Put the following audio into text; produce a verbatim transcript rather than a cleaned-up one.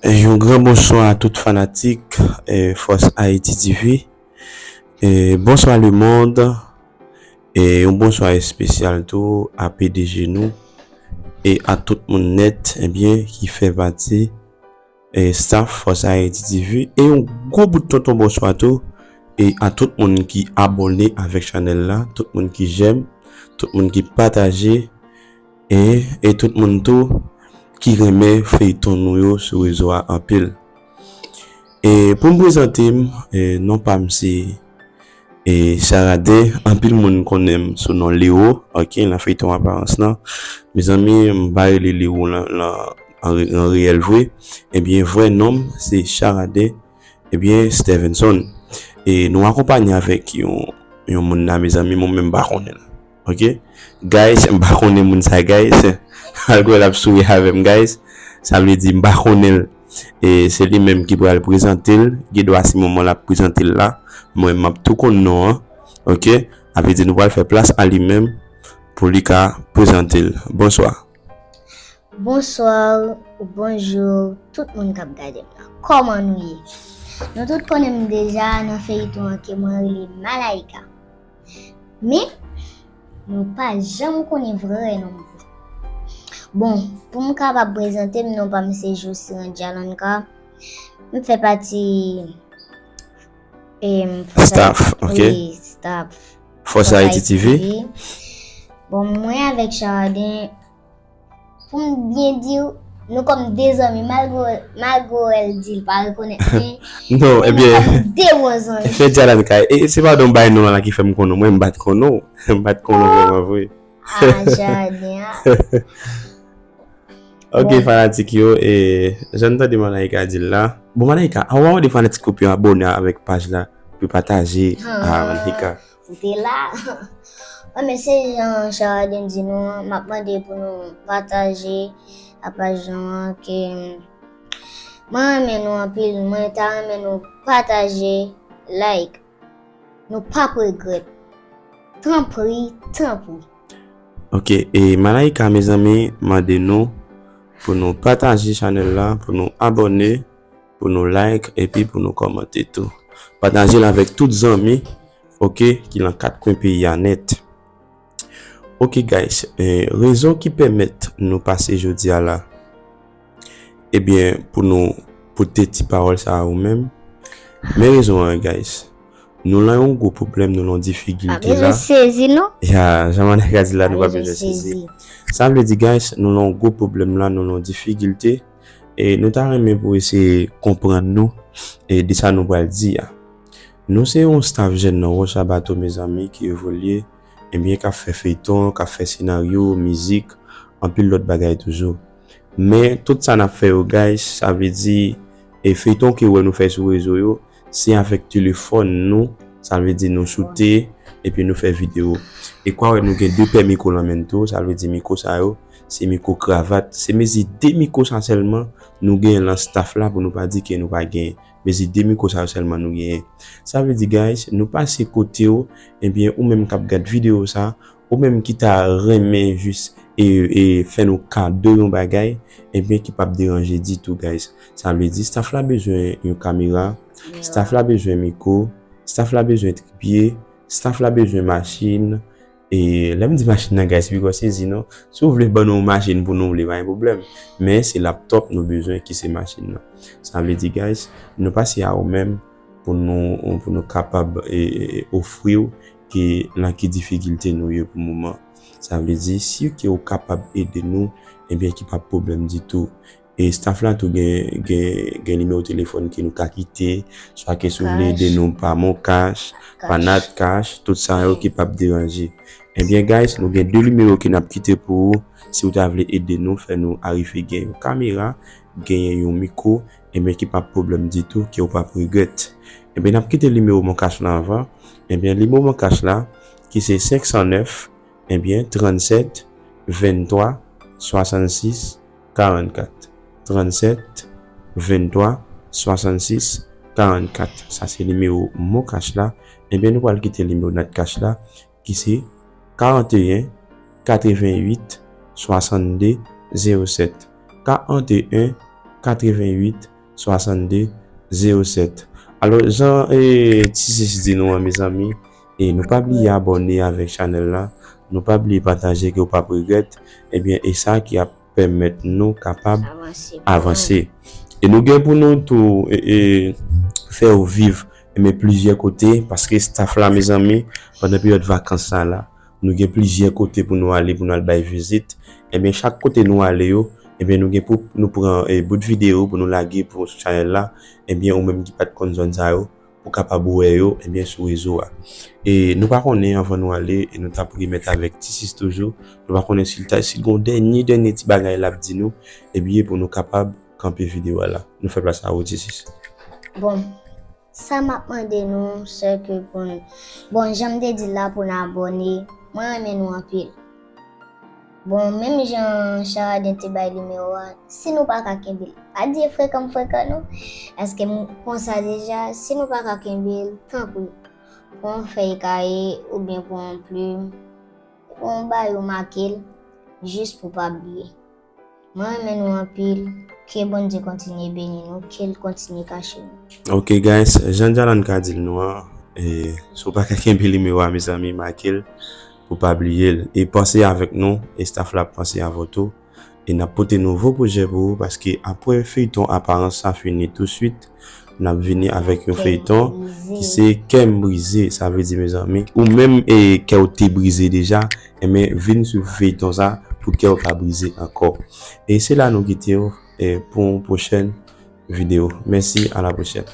Yon gran bonswa a tout fanatik, eh, Fòs Ayiti T V. Eh, bonswa lemonn. E yon bonswa espesyal tou a P D G nou e a tout moun nèt, ebyen, ki fè pati, eh, staff Fòs Ayiti T V. E yon gwo bout tonton bonswa tou, e a tout moun ki abòne avèk chanèl la, tout moun ki jèm, tout moun ki pataje, e, e tout moun tou ki renmen feyton nou yo sou rezo a anpil. E pou m prezante m, e, non pa m se, e, Charaden. Anpil moun konnen m sou non Leo, ok, nan feyton Aparans lan. Mezanmi, m pa rele Leo lan, lan, an re-, an reyèl vre. Ebyen, vrè non m se Charaden, ebyen, Stevenson. E nou akonpanye avèk yon, yon moun la, mezanmi, mwen menm m pa konnen l. Ok? Guys, m pa konnen moun sa, guys. Al kwè l ap souri avè m, guys. Sa vle di m pa konnen l. E se li menm ki pral prezante l. Gen dwa se moman l ap prezante l la. Mwen, m ap tou konn non an. Ok? Sa vle di nou pral fè plas a li menm pou li ka prezante l. Bonswa. Bonswa, bonjou, tout moun k ap gade m nan. Kòman nou ye? Nou tout konnen m deja nan feyton an ke mwen rele Malaïka. Men, nou pa janm konnen vrè non m vre. Bon, pou m kapab prezante m, non pa m se Josiane Jalanka. M fè pati, em, Fòs Ay-, staff, ok. Wi, staff Fòs Fòs Ayiti Ayiti T V. T V. Bon, mwen avèk Charaden, pou m byen di w, nou kòm de zanmi, malgre, malgre w wè l di l pa rekonèt mwen, non, men nou ebyen, kòm de bon zanmi. Fè djalan kay. E, e se pa don bay non la ki fè m konnen w. Mwen, m pa t konnen w. M pa t konnen w vrèman vre. Ah, Charaden, ah. Ok, bon. Fanatik yo, e, jan n tande Malaïka di l la. Bon, Malaïka, a w pa mande fanatik ou pou yo abòne avèk paj la, pou yo pataje. Ah, Malaïka. Ou te la. Wi, men se jan Charaden di nou an, m ap mande pou nou pataje a paj nou an, ke mwen renmen nou anpil, mwen ta renmen nou pataje, like. Nou p ap regrèt. Tanpri, tanpri. Ok, e Malaïka, mezanmi, mande nou pou nou pataje chanèl la, pou nou abòne, pou nou like, epi pou nou kòmante tou. Pataje l avèk tout zanmi, ok, ki lan kat kwen peyi a nèt. Ok, guys, eh, rezon ki pèmèt nou pase jodi a la, ebyen, pou nou pote ti pawòl sa a ou menm. Men rezon an, guys. Nou lan yon gwo pwoblèm, nou lan difikilte la. Pa bezwen sezi, non. Ya, jan Malaïka di la, nou pa bezwen sezi. Sa vle di, guys, nou lan yon gwo pwoblèm la, nou lan difikilte. E nou ta renmen pou eseye konprann nou, e de sa nou pral di a. Nou se yon staff jèn nan Wòch a Bato, mezanmi, ki evolye, ebyen, k ap fè feyton, k ap fè senaryo, mizik, anpil lòt bagay toujou. Men, tout sa n ap fè yo, guys, sa vle di, e feyton ke w wè nou fè sou rezo yo, se avèk telefòn nou, sa vle di nou choute, epi nou fè videyo. E kwa wè nou gen de pè mikwo lan men n tou, sa vle di mikwo sa yo, se mikwo kravat. Se mezi de mikwo sa sèlman nou genyen lan staff la, pou nou pa di ke nou pa genyen. Mezi de mikwo sa yo sèlman nou genyen. Sa vle di, guys, nou pase kote w, ebyen, ou menm k ap gad videyo sa, ou menm ki ta renmen jis e, e fè nou kado yon bagay, ebyen, ki p ap deranje ditou, guys. Sa vle di, staff la bezwen yon kamera, staff la bezwen mikwo, staff la bezwen tripye, staff la bezwen machin, e lè m di machin nan, guys, se pito sezi, non. Si w vle ban nou yon machin pou nou vle, pa gen pwoblèm. Men se laptop nou bezwen ki se machin nan. Sa vle di, guys, nou pase a ou menm pou nou, pou nou kapab, e, e, ofri w ki, lan ki difikilte nou ye pou moman. Sa vle di, si ke w kapab ede nou, ebyen, ki pa pwoblèm ditou. E staff la tou gen, gen, gen nimewo telefòn ke nou ka kite, swa ke si w vle ede nou pa MonCash, pa Natcash, tout sa yo ki p ap deranje. Ebyen, guys, nou gen de nimewo ke n ap kite pou ou. Si w ta vle ede nou, fè nou arive gen yon kamera, genyen yon mikwo, ebyen, ki p ap pwoblèm ditou, ke w p ap regrèt. Ebyen, n ap kite nimewo MonCash la anvan. Ebyen, nimewo MonCash la, ki se senk san nèf, ebyen, trannsèt, venntwa, swasannsis, karannkat. Trannsèt, venntwa, swasannsis, karannkat. Sa se nimewo MonCash la. Ebyen, nou pral kite nimewo Natcash la, ki se karanteyen, katrevenwit, swasannde, zewo sèt. Karanteyen, katrevenwit, swasannde zewo sèt. Alò, jan e, Ti Sis di nou an, mezanmi, e nou pa bliye abòne avèk chanèl la, nou pa bliye pataje ke w p ap regrèt, ebyen, e sa ki ap pèmèt nou kapab avanse. E nou gen pou nou tou e, e, fè w viv, ebyen, plizyè kote, paske staff la, mezanmi, pandan peryòd vakans sa la, nou gen plizyè kote pou nou ale, pou nou al bay vizit. Ebyen, chak kote nou ale yo, ebyen, nou gen pou nou pran e, bout videyo pou nou lage pou sou chanèl la. Ebyen, ou menm ki pa t konn zòn sa yo, pou kapab wè yo, ebyen, sou rezo a. E nou pa konnen, anvan nou ale, e nou t ap remèt avèk Ti Sis toujou. Nou pa konnen si l ta, si l gen yon dènye, dènye ti bagay l ap di nou, ebyen, pou nou kapab kanpe videyo a la. Nou fè plas a ou, Ti Sis. Bon, sa m ap mande nou, se ke pou n, bon, jan m te di l la, pou n abòne, mwen renmen nou anpil. Bon, menm jan Charaden te bay nimewo a, si nou pa ka kenbe l, pa di e frekan m frekan non. Paske m konsa deja, si nou pa ka kenbe l, tanpri, pran yon fèy kaye oubyen pran yon plim, pran yon bagay ou make l, jis pou pa bliye. Mwen renmen nou anpil, ke Bondye kontinye beni nou, ke l kontinye kache nou. Ok guys, jan Jalan ka di l nou an, e, si w pa ka kenbe nimewo a, mezanmi, make l pou pa bliye l. E panse avèk nou, e staff la ap panse avè w tou. E n ap pote nouvo pwojè pou ou, paske apre feyton Aparans sa fini touswit, n ap vini avèk yon feyton ki se Kè m brize. Sa vle di, mezanmi, ou menm e kè w te brize deja, enben, vin swiv feyton sa pou kè w pa brize ankò. E se la nou kite w e pou yon pwochèn videyo. Mèsi, a la pwochèn.